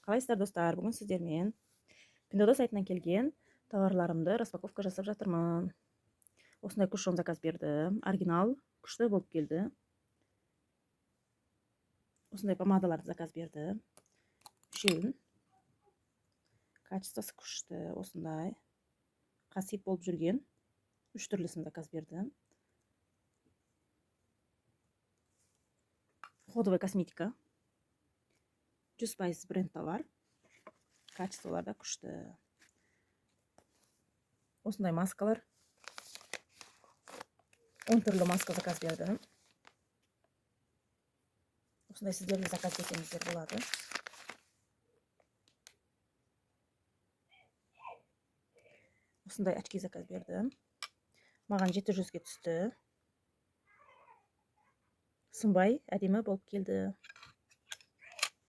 Қалайсыздар, достар? Бүгін сіздермен Пиндуодуо сайтынан келген товарларымды распаковка жасап жатырмын. Осындай кушон заказ бердім. Оригинал, күшті болып келді. Осындай помадаларды заказ бердім. Үшеуін. Качествосы күшті, осындай. Қасиет болып жүрген. Үш түрлісін заказ бердім. Уходовая косметика. 100% бренд товар. Качестволары да күшті. Осындай маскалар. 10 түрлі маска заказ бердім. Осындай сіздер де заказ берсеңіздер болады. Осындай очки заказ бердім. Маған 700-ге түсті. Сынбай әдемі болып келді.